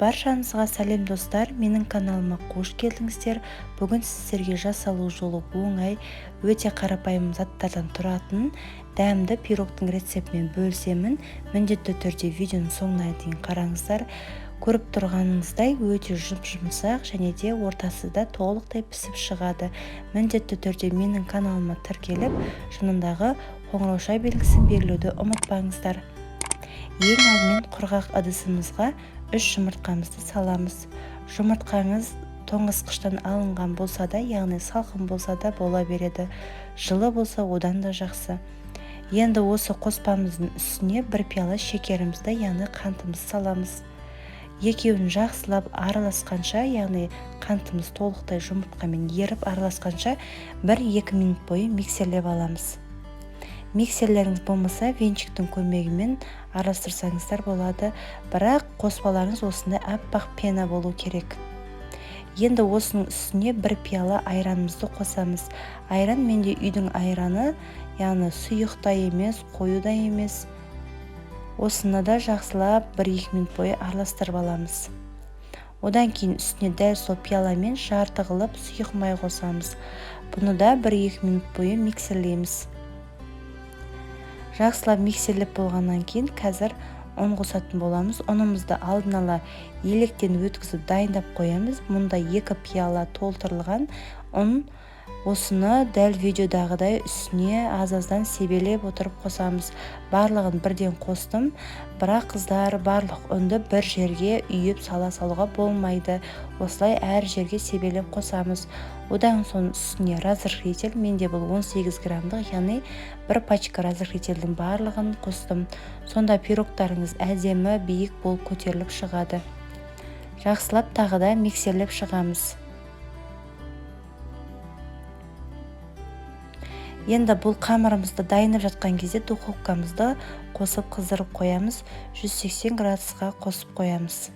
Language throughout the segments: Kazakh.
Баршаңызға сәлем, достар! Менің каналыма қош келдіңіздер. Бүгін сіздерге жасалу жолы оңай, өте қарапайым заттардан тұратын дәмді пирогтың рецептімен бөлісемін. Міндетті түрде видеоның соңына дейін қараңыздар. Көріп тұрғаныңыздай, өте жұп-жұмсақ және де ортасы да толықтай пісіп шығады. Міндетті түрде менің каналыма тіркеліп, жанындағы қоңырауша белгісін белгілеуді ұмытпаңыздар. Ең алдымен құрғақ ыдысымызға 3 жұмыртқамызды саламыз. Жұмыртқаңыз тоңазытқыштан алынған болса да, яғни салқын болса да бола береді, жылы болса, одан да жақсы. Енді осы қоспамыздың үстіне 1 пиала шекерімізді, яғни қантымызды саламыз. Екеуін жақсылап араласқанша, яғни қантымыз толықтай жұмыртқамен еріп араласқанша, 1-2 минут бойы миксерлеп аламыз. Миксерлеріңіз болмаса, венчиктің көмегімен араластырсаңыздар болады, бірақ қоспаларыңыз осындай аппақ пена болу керек. Енді осының үстіне 1 пиала айранымызды қосамыз. Айран менде үйдің айраны, яғни сұйық та емес, қою да емес. Осыны да жақсылап 1-2 минут бойы араластырып аламыз. Одан кейін үстіне дәл сол пиаламен жарты қылып сұйық май қосамыз. Бұны да 1-2 минут бойы миксерлейміз. Жақсылап миксерлеп болғаннан кейін қазір ұн қосатын боламыз. Ұнымызды алдын ала електен өткізіп, дайындап қоямыз. Мұнда 2 пиала толтырылған ұн. Осыны дәл видеодағыдай үстіне аз-аздан себелеп отырып қосамыз. Барлығын бірден қостым, бірақ, қыздар, барлық ұнды бір жерге үйіп сала салуға болмайды. Осылай әр жерге себелеп қосамыз. Одан соң үстіне разрыхлитель, менде бұл 18 граммдық, яғни бір пачка разрыхлительдің барлығын қостым. Сонда пирогтарыңыз әдемі биік болып көтеріліп шығады. Жақсылап тағы да миксерлеп шығамыз. Енді бұл қамырымызды дайындап жатқан кезде духовкамызды қосып, қыздырып қоямыз, 180 градусқа қосып қоямыз.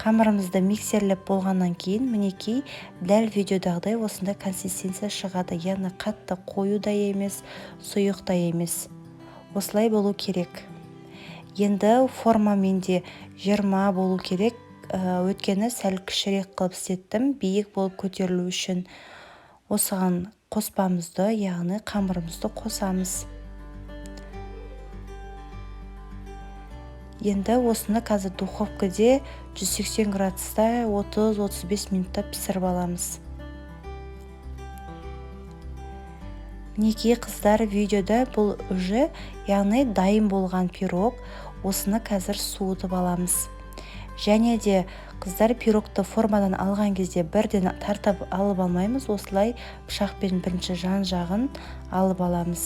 Қамырымызды миксерлеп болғаннан кейін, мінекей, дәл видеодағыдай осындай консистенция шығады, яғни қатты қою да емес, сұйық та емес, осылай болу керек. Енді форма менде 20 болу керек, өйткені сәл кішірек қылып істеттім, биік болып көтерілу үшін. Осыған қоспамызды, яғни қамырымызды қосамыз. Енді осыны қазір духовкаде 180 градуста 30-35 минутта пісіріп аламыз. Мінекей, қыздар, видеода бұл уже, яғни дайын болған пирог. Осыны қазір суытып аламыз. Және де, қыздар, пирогты формадан алған кезде бірден тартып алып алмаймыз, осылай пышақпен бірінші жан жағын алып аламыз.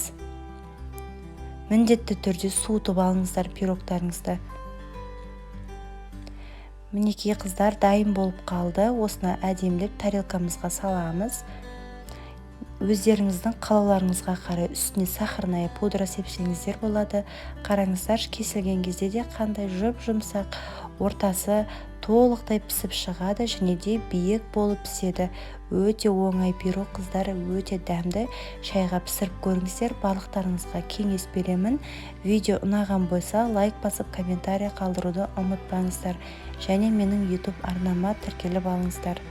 Міндетті түрде суытып алыңыздар пирогтарыңызды. Мінекей, қыздар, дайын болып қалды. Осыны әдемілеп тарелкамызға саламыз. Өздеріңіздің қалауларыңызға қарай үстіне сахарная пудра сепсеңіздер болады. Қараңыздаршы, кесілген кезде де қандай жұп-жұмсақ, ортасы толықтай пісіп шығады және де биік болып піседі. Өте оңай пирог, қыздар, өте дәмді. Шайға пісіріп көріңіздер, барлықтарыңызға кеңес беремін. Видео ұнаған болса, лайк басып, комментарий қалдыруды ұмытпаңыздар және менің YouTube арнама тіркеліп алыңыздар.